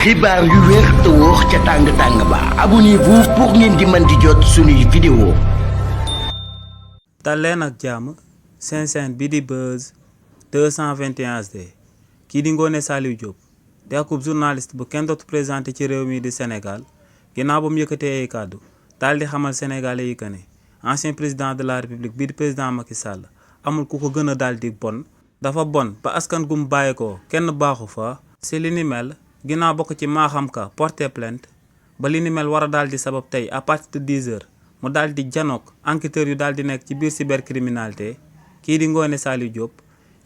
xibaar yu wér te wóor ca tàng ba abonnez-vous pour ngeen di mën di jot suñuy vidéo. dal leen ak jàmm seen chaîne bi di Buzz 221 HD kii di Ngoné Saliou Diop di akub journaliste bu kenn dootu présenté ci réew mi di Sénégal ginnaaw ba mu yëkkatee ay kàddu daal di xamal sénégalais yi que ne ancien président de la république bii di président Macky Sall amul ku ko gën a daal di bon dafa bon ba askan gu mu bàyyi ko kenn baaxu fa. si li ni mel ginnaaw bokk ci Maham Ka porté plainte ba li ni mel war a daal di sabab tey à partir de 10 heures mu daal di janook enquêteurs yu daal di nekk ci biir cybercriminalité kii di Ngoné Saliou Diop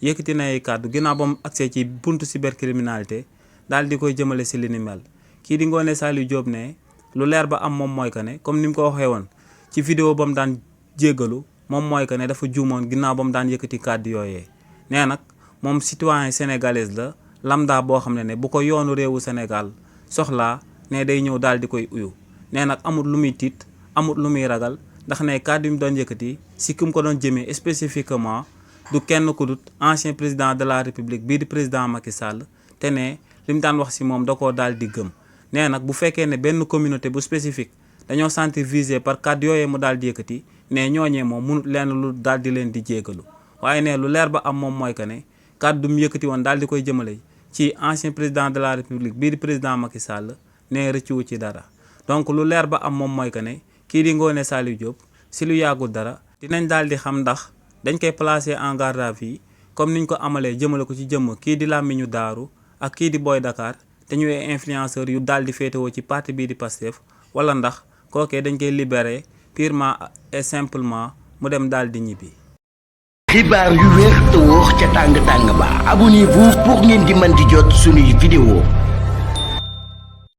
yëkkati na ay kàddu ginnaaw ba mu agsee ci buntu cybercriminalité daal di koy jëmale si li ni mel kii di Ngoné Saliou Diop ne lu leer ba am moom mooy que ne comme ni mu ko waxee woon ci vidéo ba mu daan jéggalu moom mooy que ne dafa juumoon ginnaaw ba mu daan yëkkati kàddu yooyee nee nag moom citoyen sénégalaise la lambda boo xam ne bu ko yoonu réewu Sénégal soxlaa ne day ñëw daal di koy uyu nee nag amul lu muy tiit amul lu muy ragal ndax ne kàddu yi mu doon yëkkati si ki mu ko doon jëmee spécifiquement du kenn ku dut ancien président de la république bii di président Macky Sall te ne li mu daan wax si moom da koo daal di gëm nee nag bu fekkee ne benn communauté bu spécifique dañoo sentir visé par kàddu yooyee mu daal di yëkkati ne ñooñee moom munut leen lu daal di leen di jégalu waaye ne lu leer ba am moom mooy que ne kàddu mu yëkkati woon daal di koy jëmale ci ancien président de la république bii di président Macky Sall ne rëccuwu ci dara donc lu leer ba am moom mooy que ne kii di Ngoné Saliou Diop si lu yàggul dara dinañ daal di xam ndax dañ koy placer en garde à vue comme niñ ko amalee jëmale ko ci jëmm kii di Lamine Daaru ak kii di Boy Dakar te ñu ay influenceurs yu daal di féetewoo ci parti bii di Pastef wala ndax kookee dañ koy libérer purement et simplement mu dem daal di ñibbi. xibaar yu wér te wóor ca tàng ba abonnez-vous pour ngeen di mën di jot suñuy vidéo.